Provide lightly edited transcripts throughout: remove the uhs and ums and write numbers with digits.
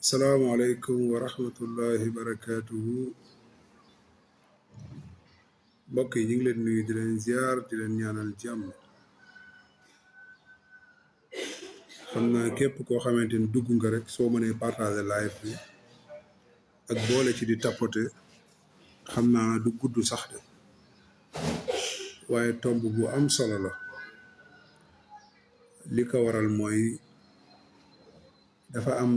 salaamaaleykum wa rahmatullahi barakaatuhu mbokk yi ñu ngi leen nuyu di leen ziar di leen ñaanal jàmm. xam naa képp koo xamante ni dugg nga rek soo mënee partager live bi ak boole ci di tapote xam naa du gudd sax de waaye tomb bu am solo la. li ko waral mooy dafa am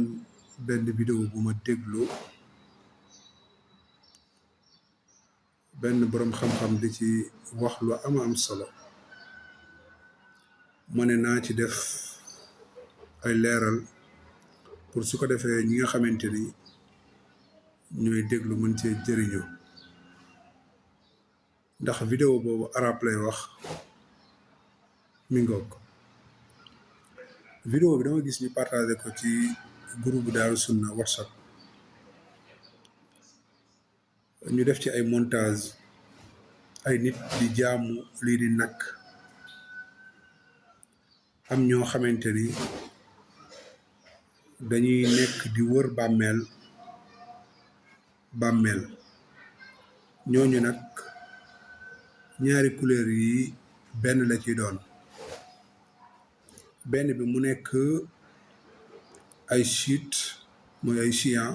benn vidéo bu ma déglu benn boroom xam-xam di ci wax lu am solo ma ne naa ci def ay leeral pour su ko defee ñi nga xamante ni ñooy déglu mën cee jëriñu ndax vidéo boobu arab lay wax mi ngoog. vidéo bi dama gis ñu partagé ko ci groupe Daaru Sunna WhatsApp ñu def ci ay montage ay nit di jaamu lii di nag am ñoo xamante ni dañuy nekk di wër bàmmeel ñooñu nag ñaari couleur yi benn la ci doon. benn bi mu nekk ay chiite mooy ay chian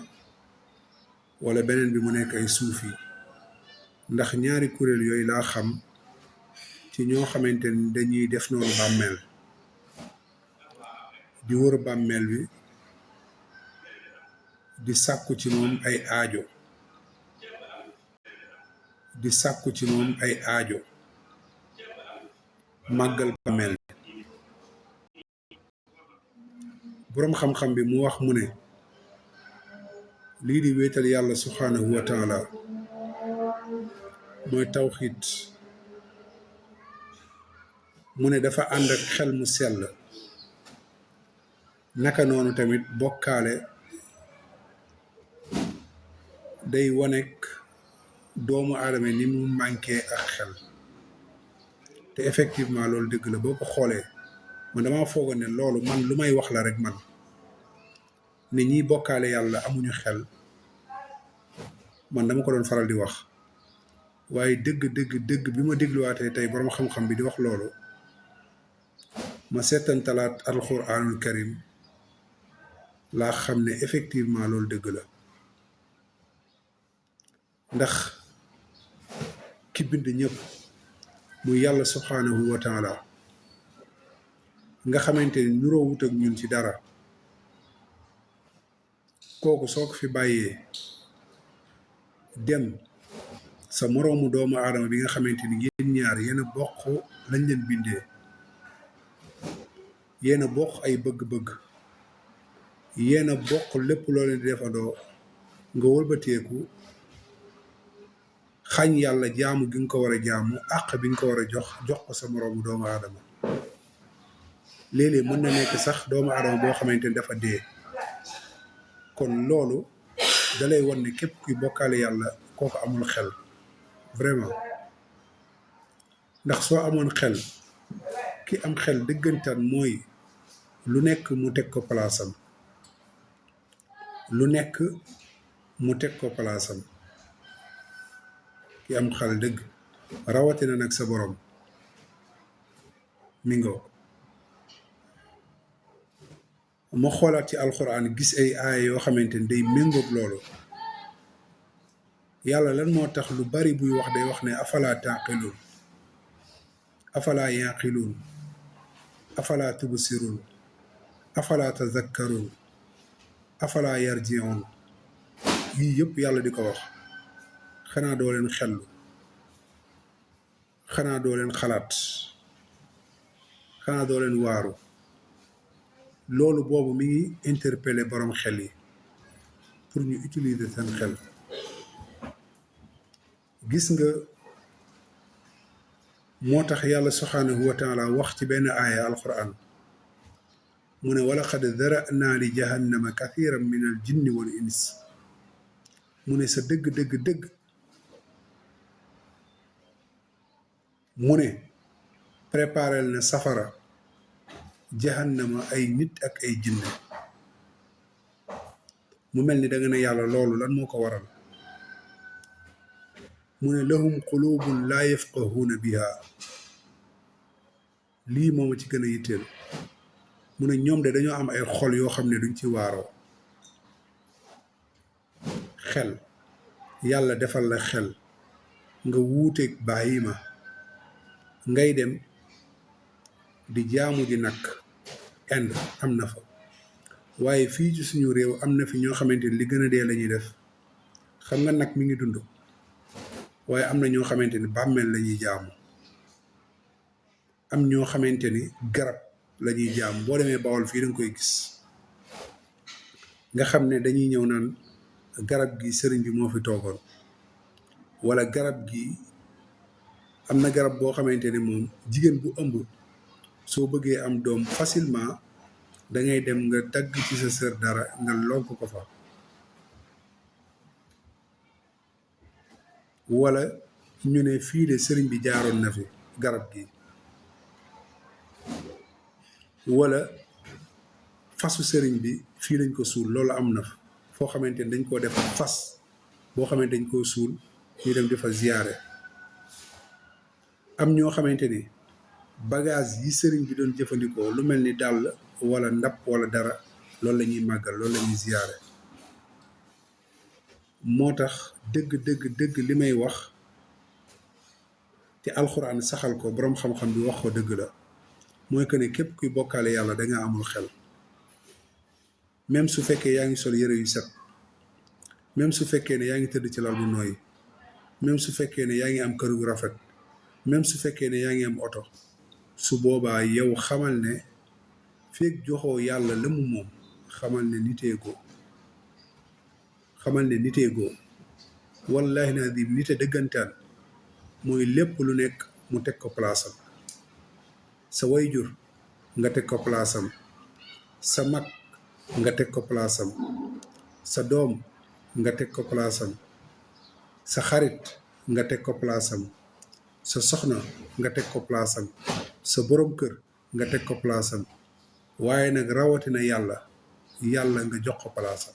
wala beneen bi mu nekk ay suufi ndax ñaari kuréel yooyu laa xam ci ñoo xamante ni dañuy def noonu bàmmeel di wër bàmmeel bi di sàkku ci moom ay aajo màggal bàmmeel boroom xam-xam bi mu wax mu ne lii di wéetal yàlla subhaanahu wa taala mooy tawxiid mu ne dafa ànd ak xel mu sell naka noonu tamit bokkaale day wanek doomu aadama ni mu manqué ak xel te effectivement loolu dëgg la boo ko xoolee man dama foogoon ne loolu man lu may wax la rek man ne ñiy bokkaale yàlla amuñu xel man dama ko doon faral di wax waaye dëgg bi ma dégluwaatee tey boroom xam-xam bi di wax loolu ma seetantalaat alxuraanul karim laa xam ne effectivement loolu dëgg la ndax ki bind ñëpp muy yàlla subhaanahu wa taala nga xamante ni nuroo wut ak ñun ci dara kooku soo ko fi bàyyee dem sa moroomu doomu aadama bi nga xamante ni yéen ñaar yéen a bokk lañ leen bindee yéen a bokk ay bëgg-bëgg yéen a bokk lépp loo leen di defandoo nga wëlbateeku xañ yàlla jaamu gi nga ko war a jaamu àq bi nga ko war a jox ko sa moroomu doomu aadama léeg-léeg mën na nekk sax doomu aadama boo xamante ni dafa dee kon loolu dalay wan ne képp kuy bokkaale yàlla kooku amul xel vraiment ndax soo amoon xel ki am xel dëggantaan mooy lu nekk mu teg ko palaasam ki am xel dëgg rawatina nag sa borom mi ngoo ma xoolaat ci alxuraan gis ay aaya yoo xamante ni day méngoog loolu yàlla lan moo tax lu bari buy wax day wax ne afala taaqiluun afala yaqiluun afala tubsiruun afala tazakkaruun afala yarjiun yii yëpp yàlla di ko wax xanaa doo leen xellu xanaa doo leen xalaat xanaa doo leen waaru loolu boobu mi ngi interpeller borom xel yi pour ñu utiliser seen xel gis nga moo tax yàlla subhaanahu wa taala wax ci benn aaya alquran mu ne walaqad dara'naa li jahannama kathiran min al jinni wal ins mu ne sa dëgg mu ne préparel na safara jahannama ay nit ak ay jinne mu mel ni da nga ne yàlla loolu lan moo ko waral mu ne lahum qulubun laa yafqahuuna biha lii mooma ci gën a yitteel mu ne ñoom de dañoo am ay xol yoo xam ne duñ ci waaroo xel yàlla defal la xel nga wuuteeg bàyyi ma ngay dem di jaamu ji nag Inde am na fa waaye fii ci suñu réew am na fi ñoo xamante ni li gën a dee la ñuy def xam nga nag mi ngi dund waaye am na ñoo xamante ni bàmmeel la ñuy jaamu am ñoo xamante ni garab la ñuy jaamu boo demee Bawol fii danga koy gis nga xam ne dañuy ñëw naan garab gi sëriñ bi moo fi toogoon wala garab gi am na garab boo xamante ne moom jigéen bu ëmb soo bëggee am doom facilement da ngay dem nga dagg ci sa sër dara nga lonk ko fa wala ñu ne fii de sëriñ bi jaaroon na fi garab gi wala fasu sëriñ bi fii lañ ko suul loolu am na fa foo xamante ni dañ koo def fas boo xamante dañ koo suul ñu dem di fa ziyaare am ñoo xamante ni bagage yi sëriñ bi doon jëfandikoo lu mel ni dàll wala ndab wala dara loolu la ñuy màggal loolu la ñuy ziyaare moo tax dëgg li may wax te alxuraan saxal ko boroom xam-xam bi wax ko dëgg la mooy que ne képp kuy bokkaale yàlla da nga amul xel même su fekkee yaa ngi sol yëre yu set même su fekkee ne yaa ngi tëdd ci lal bu nooy même su fekkee ne yaa ngi am kër gu rafet même su fekkee ne yaa ngi am oto su boobaa yow xamal ne feeg joxoo yàlla la mu moom xamal ne niteegoo wallahi naa di nite dëggantaan mooy lépp lu nekk mu teg ko palaasam sa wayjur nga teg ko palaasam sa mag nga teg ko palaasam sa doom nga teg ko palaasam sa xarit nga teg ko palaasam sa soxna nga teg ko palaasam sa borom kër nga teg ko palaasam waaye nag rawatina yàlla nga jox ko palaasam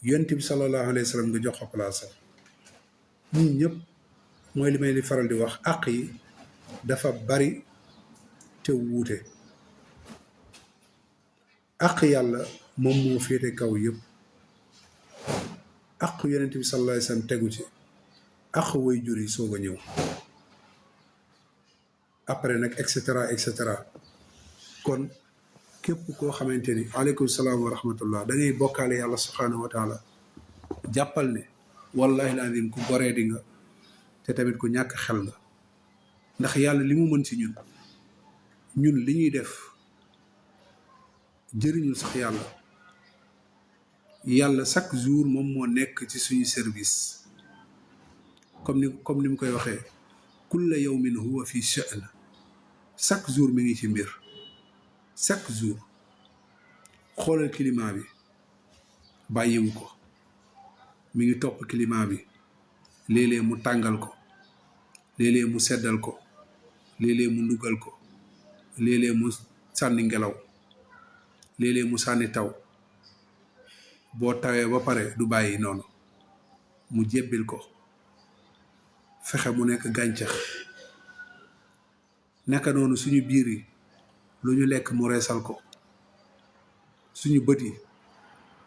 yonent bi sallallahu alayhi wa sallam nga jox ko palaasam ñun ñëpp mooy li may di faral di wax àq yi dafa bari te wuute àq yàlla moom moo féete kaw yëpp àq yonent bi sallallahu alayhi wa sallam tegu ci àq way jur yi soog a ñëw après nag et cetera kon képp koo xamante ni aleykum salaam wa rahmatullah da ngay bokkaale yàlla subhaanahu wa taala jàppal ne wallahi lazim ku goree di nga te tamit ku ñàkk xel nga ndax yàlla li mu mën ci ñun li ñuy def jëriñul sax yàlla chaque jour moom moo nekk ci suñu service comme ni mu koy waxee kulla yawmin huwa fi sha'n chaque jour mi ngi ci mbir chaque jour xoolal climat bi bàyyiwu ko mi ngi topp climat bi léeg-léeg mu tàngal ko léeg-léeg mu seddal ko léeg-léeg mu ndugal ko léeg-léeg mu sànni ngelaw léeg-léeg mu sànni taw boo tawee ba pare du bàyyi noonu mu jébbil ko fexe mu nekk gàncax naka noonu suñu biir yi lu ñu lekk mu reesal ko suñu bët yi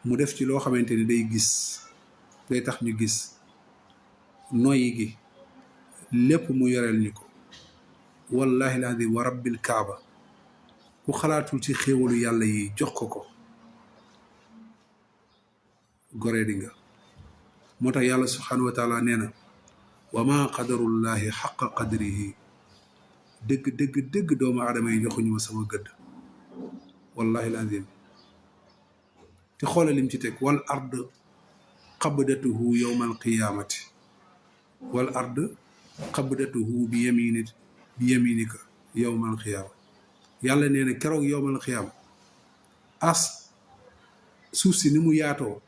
mu def ci loo xamante ni day tax ñu gis noyyi gi lépp mu yoreel ñu ko wallahi lazim wa rabbil kaaba ku xalaatul ci xéewalu yàlla yi jox ko goree di nga moo tax yàlla subhanahu wa taala nee na wa ma qadarullahi xaqa qadrihi dëgg doomu aadama yi joxuñu ma sama gëdd wallahi lazim te xoolal lim ci teg wal ard qabdatuhu yawma alqiyamati wal ard qabdatuhu bi yaminika yawma alqiyama yàlla nee na keroog yawma alqiyama as suuf si ni mu yaatoo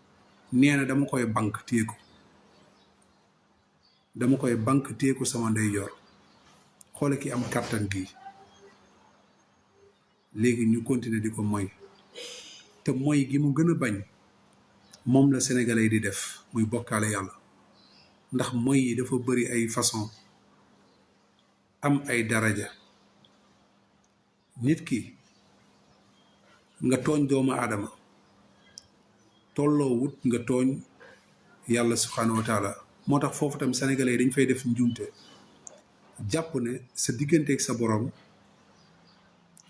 nee na dama koy bank téye ko sama ndeyjoor xoole ki am kàttan gi léegi ñu continuer di ko moy te moy gi mu gën a bañ moom la sénégalais di def muy bokkaale yàlla ndax mooy yi dafa bëri ay façon am ay daraja nit ki nga tooñ doomu aadama tolloo wut nga tooñ yàlla subhanahu wa taala moo tax foofu tam sénégalais yi dañ fay def njuumte jàpp ne sa digganteeg sa borom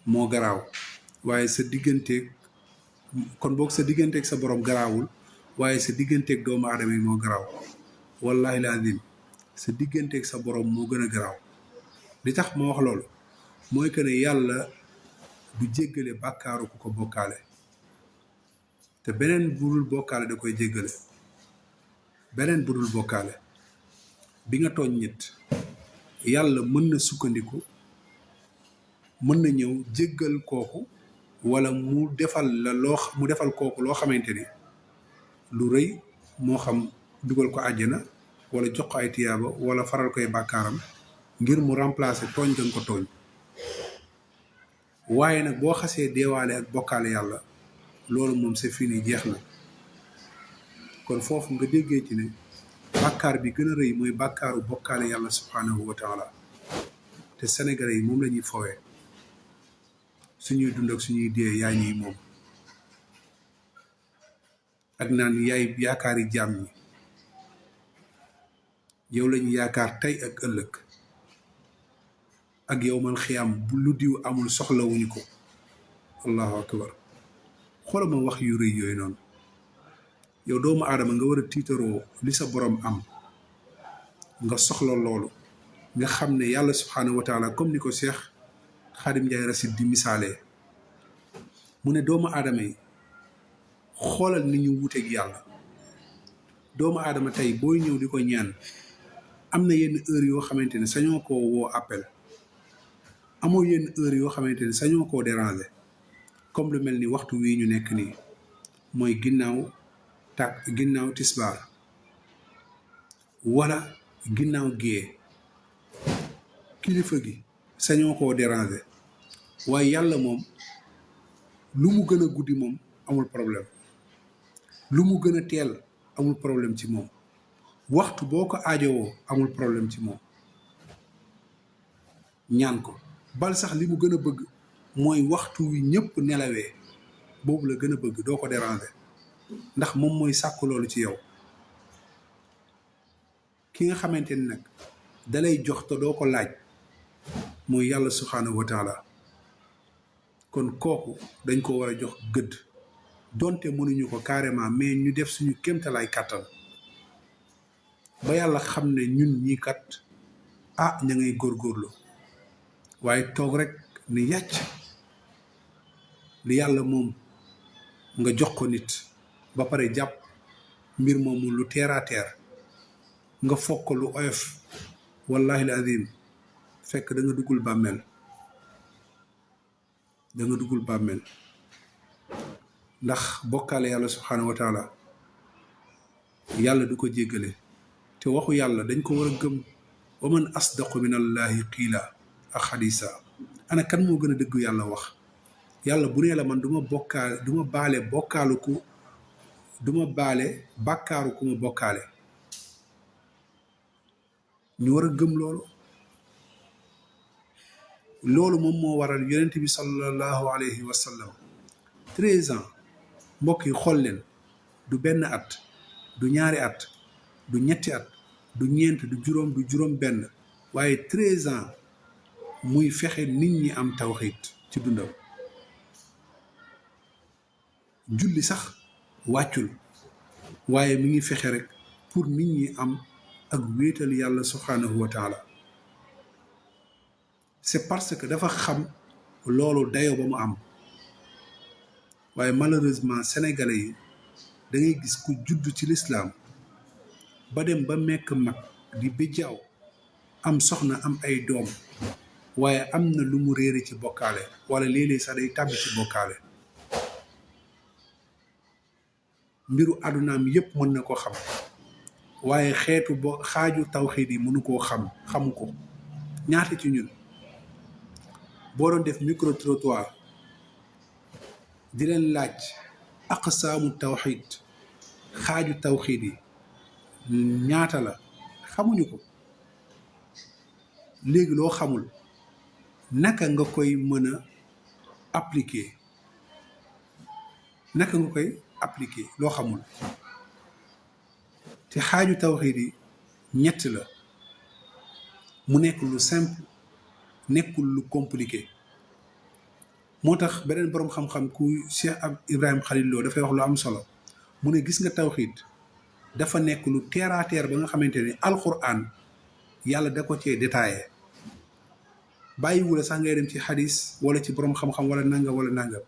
moo garaaw waaye sa digganteeg kon boog sa digganteeg sa borom garaawul waaye sa digganteeg doomu aadama yi moo garaaw wallahi lazim sa digganteeg sa borom moo gën a garaaw li tax ma wax loolu mooy que ne yàlla du jéggale bàkkaaru ku ko bokkaale te beneen budul bokkaale da koy jéggale beneen budul bokkaale bi nga tooñ nit yàlla mën na sukkandiku mën na ñëw jéggal kooku wala mu defal la mu defal kooku loo xamante ni lu rëy moo xam dugal ko àjjana wala jox ko ay tiyaaba wala faral koy bàkkaaram ngir mu remplacer tooñ gën ko tooñ waaye nag boo xasee deewaale ak bokkaale yàlla loolu moom c'est fini jeex na kon foofu nga déggee ci ne bàkkaar bi gën a rëy mooy bàkkaaru bokkaale yàlla subhanahu wa taala te sénégalais yi moom la ñuy fowee suñuy dund ak suñuy dee yaa ñuy moom ak naan yaay yaakaari jaam ñi yow lañu yaakaar tey ak ëllëg ak yow man xiyaam bu lu diw amul soxlawuñu ko allahu akbar xoolal ma wax yu rëy yooyu noonu yow doomu aadama nga war a tiitaroo li sa borom am nga soxla loolu nga xam ne yàlla subhanahu wa taala comme ni ko Cheikh Khadim Ndiaye Rasid di misaalee mu ne doomu aadama yi xoolal ni ñu wuteeg yàlla doomu aadama tey booy ñëw di ko ñaan am na yenn heure yoo xamante ne sañoo koo woo appel amoo yenn heure yoo xamante ne sañoo koo déranger comme lu mel ni waxtu wii ñu nekk nii mooy ginnaaw tisbaar wala ginnaaw gée kilifa gi sañoo koo déranger waaye yàlla moom lu mu gën a guddi moom amul problème lu mu gën a teel amul problème ci moom waxtu boo ko aajowoo amul problème ci moom ñaan ko bal sax li mu gën a bëgg mooy waxtu wi ñëpp nelawee boobu la gën a bëgg doo ko déranger ndax moom mooy sàkku loolu ci yow ki nga xamante ni nag dalay jox te doo ko laaj mooy yàlla subhanahu wa taala kon kooku dañ ko war a jox gëdd donte mënuñu ko carrément mais ñu def suñu kéemtalaay kàttan ba yàlla xam ne ñun ñii kat ña ngay góorgóorlu waaye toog rek ni yàcc li yàlla moom nga jox ko nit ba pare jàpp mbir moomu lu terre à terre nga foog ko lu oyof wallahi al azim fekk da nga duggul bàmmeel ndax bokkaale yàlla subhanahu wa taala yàlla du ko jéggale te waxu yàlla dañ ko war a gëm wa man asdaqu min allahi qiila ak xadisa ana kan moo gën a dëgg yàlla wax yàlla bu nee la man duma baale bàkkaaru ku ma bokkaale ñu war a gëm loolu moom moo waral yonent bi sallallahu alayhi wa sallam 13 ans mbokk yi xool leen du benn at du ñaari at du ñetti at du ñeent du juróom benn waaye 13 ans muy fexe nit ñi am tawxiid ci dundam julli sax wàccul waaye mi ngi fexe rek pour nit ñi am ak wéetal yàlla subhanahu wa taala c'est parce que dafa xam loolu dayo ba mu am waaye malheureusement sénégalais yi da ngay gis ku judd ci lislaam ba dem ba mekk mag di bijjaaw am soxna am ay doom waaye am na lu mu réere ci bokkaale wala léeg-léeg sax day tàbbi ci bokkaale mbiru àddunaam yépp mën na ko xam waaye xaaju tawxiid yi mënu koo xamu ko ñaata ci ñun boo doon def micro trottoir di leen laaj aqsaamu tawxiid xaaju tawxiid yi ñaata la xamuñu ko. léegi loo xamul naka nga koy mën a appliquer naka nga koy appliquer loo xamul. te xaaju tawxiid yi ñett la, mu nekk lu simple nekkul lu compliqué. moo tax beneen boroom xam-xam ku Cheikh Ibrahim Khalil Lo dafay wax lu am solo, mu ne gis nga tawxiid dafa nekk lu terre à terre ba nga xamante ni alquran yàlla da ko cee détaillé. bàyyiwula sax ngay dem ci xadis wala ci boroom xam-xam wala nangam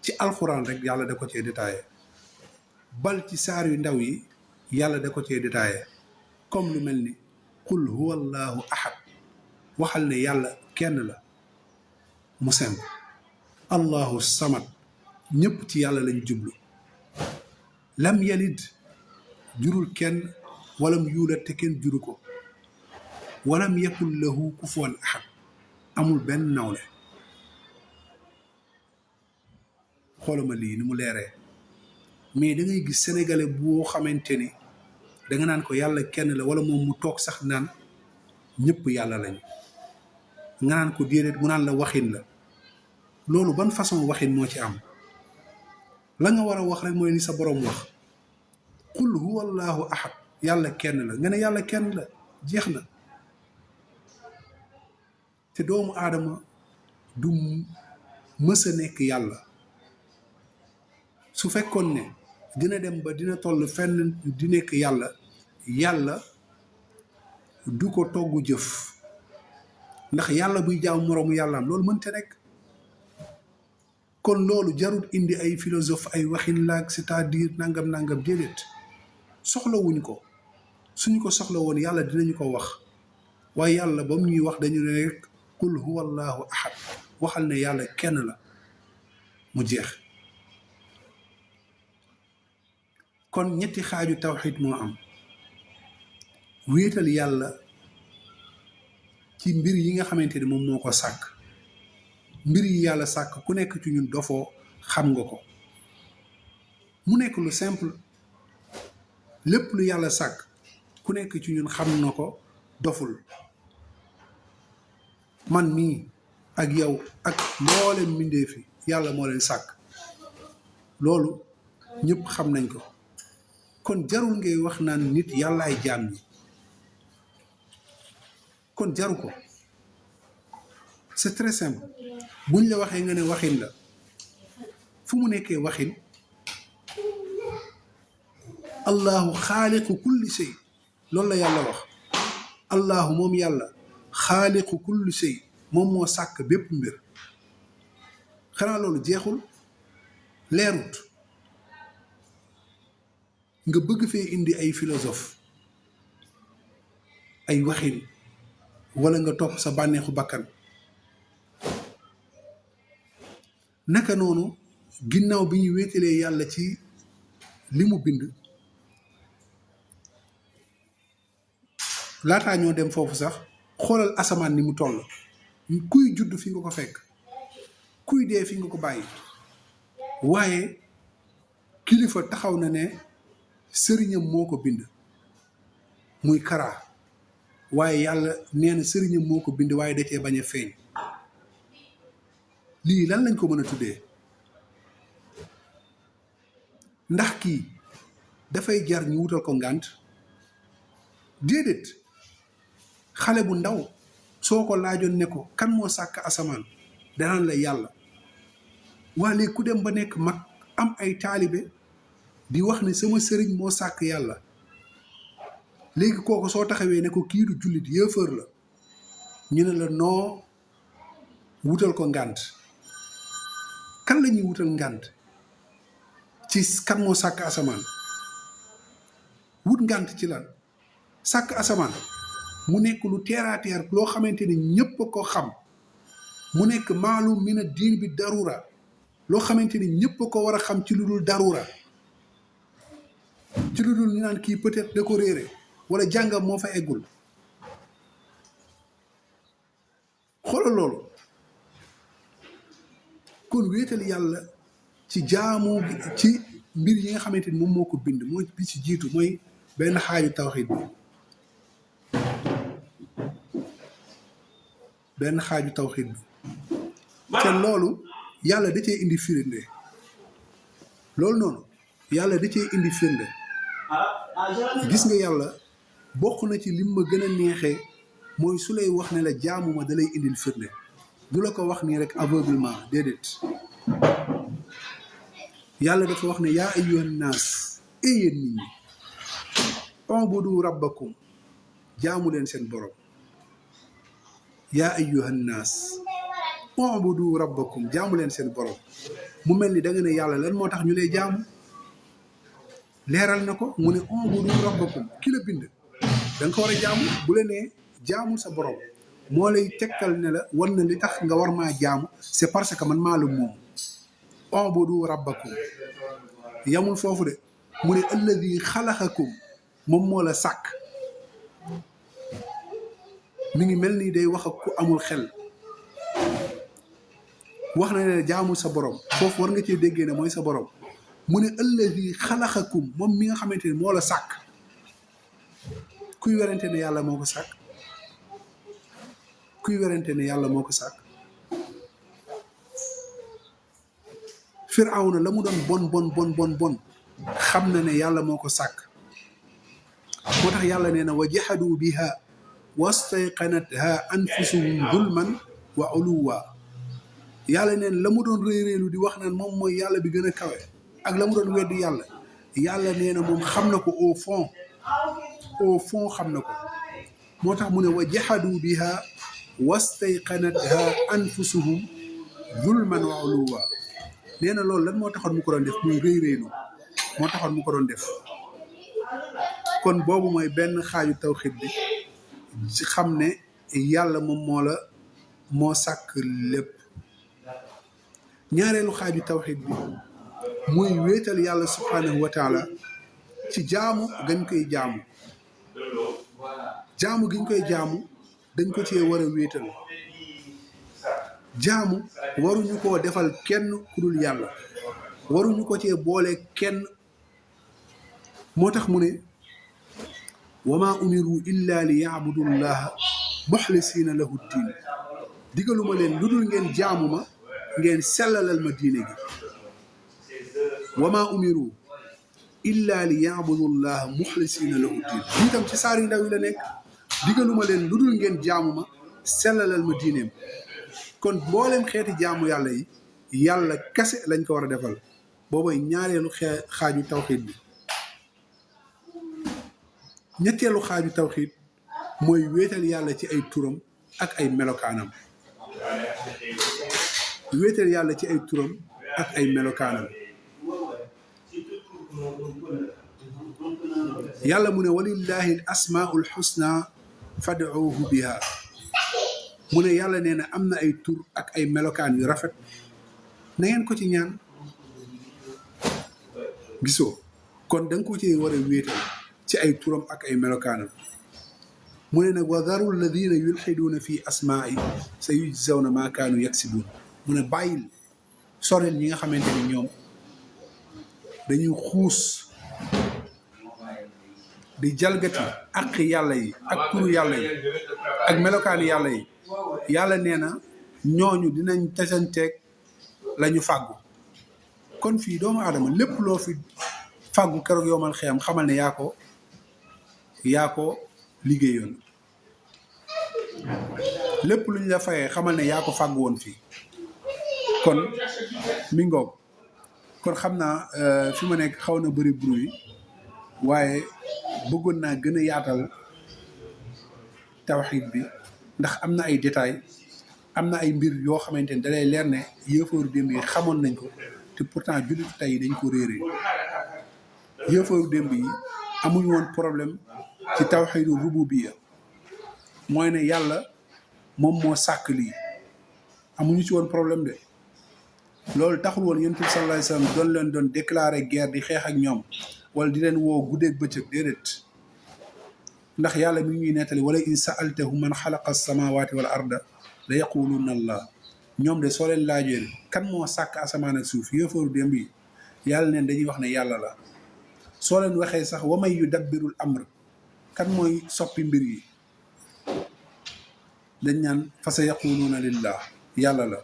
ci alquran rek yàlla da ko cee détaillé. bal ci saar yu ndaw yi yàlla da ko cee détaillé, comme lu mel ni qul huwa allahu ahad, waxal ne yàlla kenn la mu simple. allahu samad, ñëpp ci yàlla lañ jublu. lam yalid, jurul kenn, walam yuulat te kenn juru ko. walam yakul lahu kufuwan ahad, amul benn nawle. xoolama lii ni mu leeree. mais da ngay gis sénégalais boo xamante ni da nga naan ko yàlla kenn la, wala moom mu toog sax naan ñëpp yàlla lañu. nga naan ko déedéet, mu naan la waxin la. loolu ban façon waxin moo ci am? la nga war a wax rek mooy ni sa boroom wax, qul huwa allahu ahad, yàlla kenn la. nga ne yàlla kenn la, jeex na. te doomu aadama du mës a nekk yàlla. su fekkoon ne dina dem ba dina toll fenn di nekk yàlla, yàlla du ko togg jëf. ndax yàlla buy jaam moroomu yàllaam loolu mënte nekk. kon loolu jarul indi ay philosophe ay waxin laag c'est-à-dire nangam déedéet, soxlawuñ ko. suñu ko soxla woon yàlla dinañu ko wax. waaye yàlla ba mu ñuy wax dañu ne rek qul huwa allahu ahad, waxal ne yàlla kenn la, mu jeex. kon ñetti xaaju tawxiid moo am. wéetal yàlla ci mbir yi nga xamante ni moom moo ko sàkk. mbir yi yàlla sàkk ku nekk ci ñun dofoo xam nga ko. mu nekk lu simple. lépp lu yàlla sàkk ku nekk ci ñun xam na ko, doful. man mii ak yow ak mboolem mbindeef yi yàlla moo leen sàkk. loolu ñëpp xam nañ ko. kon jarul ngay wax naan nit yàlla ay jaam ñi. kon jaru ko. c'est très simple. buñ la waxee nga ne waxin la, fu mu nekkee waxin? allahu xaaliqu kulli shay, loolu la yàlla wax. allahu moom yàlla xaaliqu kulli shay, moom moo sàkk bépp mbir. xanaa loolu jeexul? leerut? nga bëgg fee indi ay philosophe ay waxin, wala nga topp sa bànneexu bakkan. naka noonu ginnaaw bi ñu wéetalee yàlla ci li mu bind, laataa ñoo dem foofu sax xoolal asamaan ni mu toll. kuy judd fi nga ko fekk, kuy dee fi nga ko bàyyi. waaye kilifa taxaw na ne sëriñam moo ko bind, muy Kara. waaye yàlla nee na sëriñam moo ko bind waaye da cee bañ a feeñ. lii lan lañ ko mën a tuddee? ndax kii dafay jar ñu wutal ko ngànt? déedéet. xale bu ndaw soo ko laajoon ne ko kan moo sàkk asamaan, danaan la yàlla. waa léegi ku dem ba nekk mag am ay taalibe di wax ne sama sëriñ moo sàkk yàlla, léegi kooku soo taxawee ne ko kii du jullit, yéefar la, ñu ne la noo wutal ko ngànt. kan la ñuy wutal ngànt ci kan moo sàkk asamaan? wut ngànt ci lan? sàkk asamaan mu nekk lu terre à terre loo xamante ni ñëpp a ko xam, mu nekk maalum mina diin bi darura, loo xamante ni ñëpp a ko war a xam ci lu dul darura, ci lu dul ñu naan kii peut-être da ko réere wala jàngam moo fa eggul. xoolal loolu. kon wéetal yàlla ci jaamu ci mbir yi nga xamante ni moom moo ko bind mooy bi ci jiitu mooy benn xaaju tawxiid bi benn xaaju tawxiid bi te loolu yàlla da cee indi firnde loolu noonu yàlla da cee indi firnde gis nga yàlla bokk na ci lim ma gën a neexee mooy su lay wax ne la jaamuma da lay indil firnde du la ko wax nii rek aveuglement déedéet yàlla dafa wax ne yaa ayyuhan naas yéen nit ñi ubudu rabbakum jaamu leen seen borom yaa ayyuhan naas ubudu rabbakum jaamu leen seen borom mu mel ni da nga ne yàlla lan moo tax ñu lay jaamu leeral na ko mu ne ubudu rabbakum ki la bind da nga ko war a jaamu bu la nee jaamul sa borom moo lay tekkal ne la war na li tax nga war maa jaamu c'est parce que man maa la moom ubudu rabbakum yamul foofu de mu ne alladi xalaxakum moom moo la sàkk mi ngi mel ni day wax ak ku amul xel wax na ne jaamul sa borom foofu war nga cee déggee ne mooy sa borom mu ne alladi xalaxakum moom mi nga xamante ne moo la sàkk kuy werante ne yàlla moo ko sàkk kuy werante ne yàlla moo ko sàkk Firawna la mu doon bon xam na ne yàlla moo ko sàkk moo tax yàlla nee na wa jahadu biha wastayqanatha anfusuhum zulman wa uluwa yàlla neen la mu doon réeréelu di wax naan moom mooy yàlla bi gën a kawe ak la mu doon weddi yàlla yàlla nee na moom xam na ko au fond xam na ko moo tax mu ne wa jahadu biha wastayqanatha anfusuhum zulman wa uluwa nee na loolu lan moo taxoon mu ko doon def muy réeréelu moo taxoon mu ko doon def kon boobu mooy benn xaaju tawxiid bi ci xam ne yàlla moom moo sàkk lépp ñaareelu xaaju tawxiid bi muy wéetal yàlla subhaanahu wa taala ci jaamu gañ koy jaamu giñ koy jaamu dañ ko cee war a wéetal jaamu waruñu koo defal kenn ku dul yàlla waruñu ko cee boole kenn moo tax mu ne wa maa umiru illa li yaabudu llaha muxlisiina lahu diin digaluma leen lu dul ngeen jaamu ma ngeen sellalal ma diine gi wa maa umiru illa li yaabudu llaha muxlisiina lahu diin lii tam ci saar yu ndaw yi la nekk digaluma leen lu dul ngeen jaamu ma sellalal ma diineem kon mboolem xeeti jaamu yàlla yi yàlla kese lañ ko war a defal boobay ñaareelu xaaju tawxiid bi ñetteelu xaaju tawxiid mooy wéetal yàlla ci ay turam ak ay melokaanam wéetal yàlla ci ay turam ak ay melokaanam yàlla mu ne walillahi al asmaul xusna fad'uuhu biha mu ne yàlla nee na am na ay tur ak ay melokaan yu rafet na ngeen ko ci ñaan gisoo kon da nga ko ci war a wéetal ci ay turam ak ay melokaanam mu ne nag wa daru alladina yulxiduuna fi asmaai sa yujzawna maa kaanu yaksibuun mu ne bàyyil sorel ñi nga xamante ni ñoom dañuy xuus di jalgati ak yàlla yi ak turu yàlla yi ak melokaani yàlla yi yàlla nee na ñooñu dinañ tasanteeg la ñu fàggu kon fii doomu aadama lépp loo fi fàggu keroog yowmal xiyam xamal ne yaa ko liggéeyoon lépp luñ la fayee xamal ne yaa ko fàggu woon fii kon mi ngoog kon xam naa fi ma nekk xaw na bëri bruit waaye bëggoon naa gën a yaatal tawxiid bi ndax am na ay détails am na ay mbir yoo xamante ni dalay leer ne yëfooru démb yi xamoon nañ ko te pourtant jullit tey dañ ko réeree yëfooru démb yi amuñu woon problème ci tawxiidu rububiyya mooy ne yàlla moom moo sàkk lii amuñu ci woon problème de loolu taxul woon yonent bi sallallahu alayhi wasallam doon doon déclarer guerre di xeex ak ñoom wala di leen woo guddeeg bëccëg déedéet ndax yàlla mi ñuy nettali wala in sa'altahum man xalaqa as-samawati wal arda la yaquluna allah ñoom de soo leen laajee kan moo sàkk asamaan ak suuf yëfooru démb yi yàlla neen dañuy wax ne yàlla la soo leen waxee sax wa may yudabbirul amr kan mooy soppi mbir yi dañ naan fa sa yaquluuna lillah yàlla la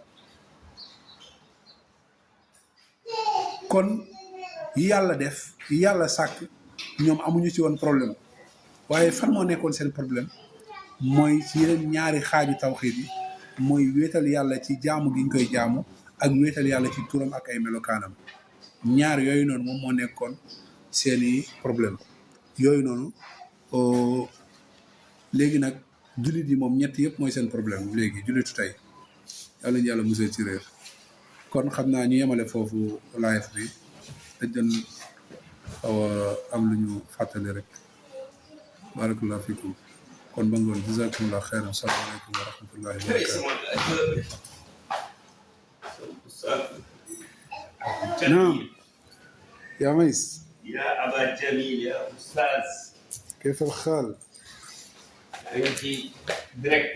kon yi yàlla def yi yàlla sàkk ñoom amuñu ci woon problème waaye fan moo nekkoon seen problème mooy ci yeneen ñaari xaaju tawxiid yi mooy wéetal yàlla ci jaamu gi ñu koy jaamu ak wéetal yàlla ci turam ak ay melokaanam ñaar yooyu noonu moom moo nekkoon seeni problème yooyu noonu léegi nag jullit yi moom ñett yëpp mooy seen problème léegi jullitu tey yàlla ñu yàlla musal ci réer kon xam naa ñu yemale foofu live bi dañ doon xaw a am lu ñu fàttali rek barakallahu fikum kon ba ngoon jazakumullah xeyran salaamaaleykum wa rahmatullahi wa barakatuh naam yaa mays يا أبا جميل يا أستاذ كيف الحال أنت direct